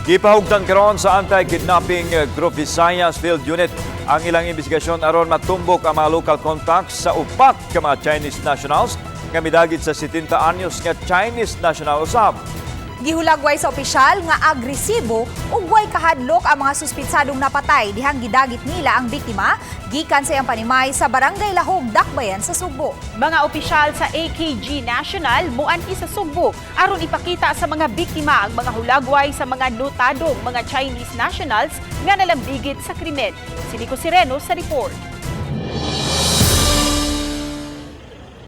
Gipahugtan karon sa Anti-Kidnapping Group Visayas Field Unit ang ilang investigasyon aron matumbok ang mga local contacts sa upat ka mga Chinese nationals nga midagit sa 70 anyos nga Chinese national usab. Gihulagway sa opisyal nga agresibo ug way kahadlok ang mga suspitsadong napatay dihang gidagit nila ang biktima gikan sa iyang panimay sa Barangay Lahog, Dakbayan sa Sugbo. Mga opisyal sa AKG National muanhi sa Sugbo aron ipakita sa mga biktima ang mga hulagway sa mga notadong mga Chinese nationals nga nalambigit sa krimen. Si Nico Sireno sa report.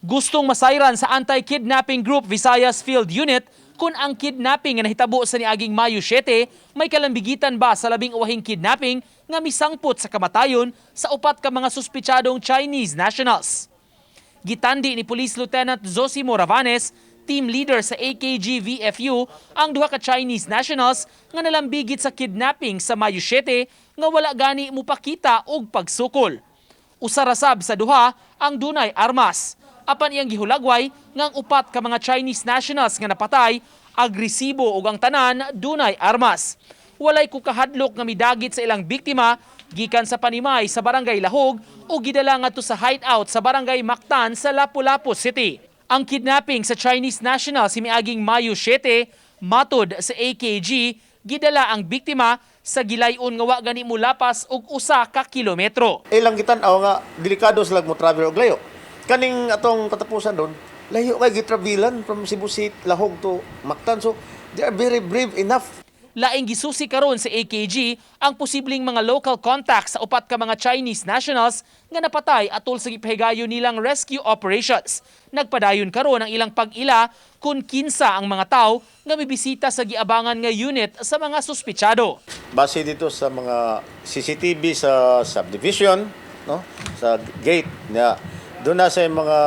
Gustong masayran sa Anti-Kidnapping Group Visayas Field Unit kung ang kidnapping nga nahitabo sa niaging Mayo 7 may kalambigitan ba sa 12 kidnapping nga misangpot sa kamatayon sa upat ka mga suspitsadong Chinese nationals. Gitandi ni Police Lieutenant Zosimo Ravanes, team leader sa AKG VFU, ang duha ka Chinese nationals nga nalambigit sa kidnapping sa Mayo 7 nga wala gani mupakita og pagsukol. Usa ra sab sa duha ang dunay armas. Apan iyang gihulagway nga ang upat ka mga Chinese nationals nga napatay agresibo ug ang tanan dunay armas. Walay kukahadlok nga midagit sa ilang biktima gikan sa panimay sa Barangay Lahog o gidala ngadto sa hideout sa Barangay Mactan sa Lapu-Lapu City. Ang kidnapping sa Chinese national si miaging Mayo 7, matod sa AKG, gidala ang biktima sa gilayon nga wa gani mulapas og 1 ka kilometro. Ilang gitan-aw nga delikado sila mo travel og layo. Kaning atong katapusan doon, layo kay gitravelan from Cebu City, Lahog to Mactan. So they are very brave enough. Laing gisusi karon sa AKG ang posibleng mga local contacts sa upat ka mga Chinese nationals nga napatay atol sa gipahigayon nilang rescue operations. Nagpadayon karon ang ilang pag-ila kung kinsa ang mga tawo nga mibisita sa giabangan nga unit sa mga suspitsado. Base dito sa mga CCTV sa subdivision, no? Sa gate na doon na sa mga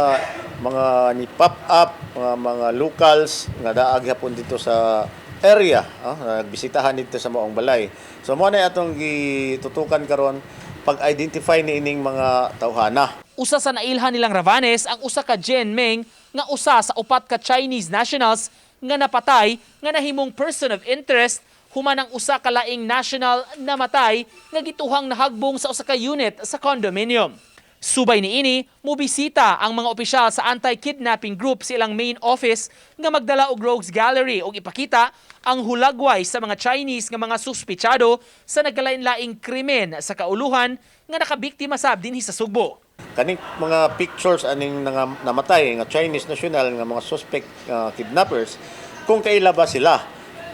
ni pop up, mga locals nga naa gihapon dito sa area, no? Nagbisitahan dito sa maong balay. So mo na atong gitutukan karon, pag-identify ni ining mga tawhana. Usa sa nailhan nilang Ravanes ang usa ka Jen Meng nga usa sa upat ka Chinese nationals nga napatay nga nahimong person of interest human ang usa ka laing national namatay nga gituhang nahagbong sa usa ka unit sa condominium. Subay niini, mobisita ang mga opisyal sa Anti-Kidnapping Group sa ilang main office nga magdala og rogues gallery og ipakita ang hulagway sa mga Chinese nga mga suspitsado sa nagkalain-laing krimen sa kauluhan nga nakabiktima sab dinhi sa Sugbo. Kaning mga pictures aning namatay nga Chinese national nga mga suspect kidnappers, kung kaila ba sila,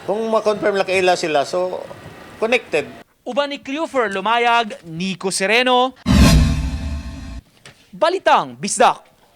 kung ma-confirm lang kaila sila, so connected. Uban ni Cleofer Lumayag, Nico Sereno, Balitang Bisdak.